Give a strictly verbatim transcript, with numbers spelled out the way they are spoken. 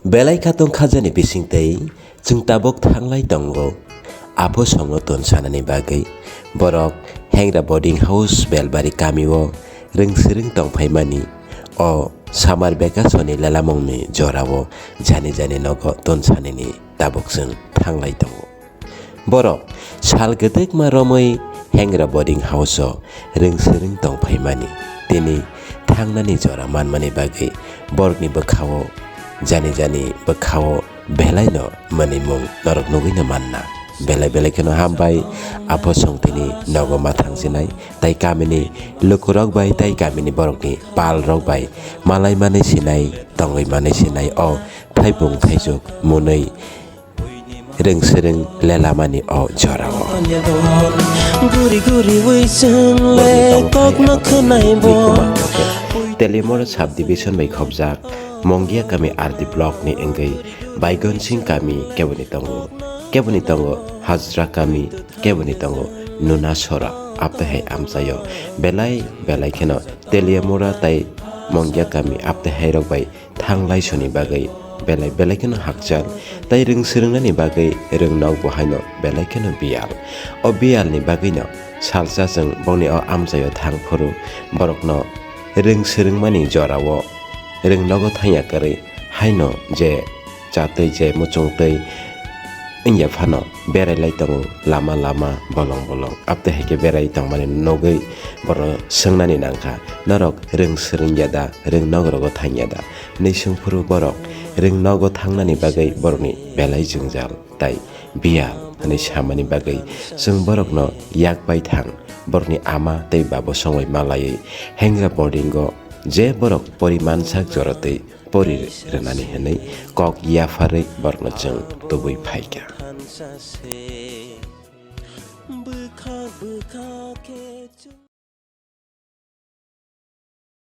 Belai kha tong kha jani bising tei chwng tabuk thanglai tongo. Apho songno ton sanani bagwi borok Hengra boarding house Belbari kamio rwng swrwng tongphaimani. O summer vacation ni lelamungni jorao jani jani nogo ton sanini tabuk chwng thanglai tongo. Borok sal kwtwkma romwi Hengra boarding house-o rwng swrwng tongphaimani, tini thangnani jora manmani bagwi borokni bwkhao jani jani bwkhao belaino mwnwimung norok nugwino manna. Belai belai kheno hambai, apho song tini nogo ma thangsinai, tai kamini lukurok bai tai kamini borokni palrok bai malai manwi sinai, tongwi manwi sinai o thaipung thaichuk mwnwi rwng swrwng lelamani o jorao. Guri guri wising le kokno khwnai bo. Telimora subdivision bai khobjak Mongia kami R D block ni wngwi Baigon Singh kami keboni tongo, keboni tongo Hajra kami, keboni tongo Nuna Sora, aptwi hai amchaio belai belai kheno Telimora tai Mongia kami aptwi hai rok bai thanglai soni bagwi belai belai kheno hakchal, tai rwng swrwngnani bagwi rwng nok bo haino belai kheno biyal. O biyalni bagwino salsa chwng bongni o amchaio thang phuru borokno rwng swrwngmani jorao rwng nogo thangya kwrwi haino je chatwi je muchungtwi wngya phano berai lai tongo lama lama bolong bolong. Aptwi hai khe berai tongmani nugwi borokno swngnani nangkha, "Norok rwng swrwngya da, rwng nogrogo thangya da?" hwnwi swngphuru borok rwng nogo thangnani bagwi borokni belai jwngjal tai biyal hwnwi samani bagwi chwng borokno yak bai thang. Borokni ama tei babo songwi malaiwi Hengra boarding-o je borok porimansak jorotwi pori rwnani hwnwi kok yapharwi borokno chwng tubui phaikha.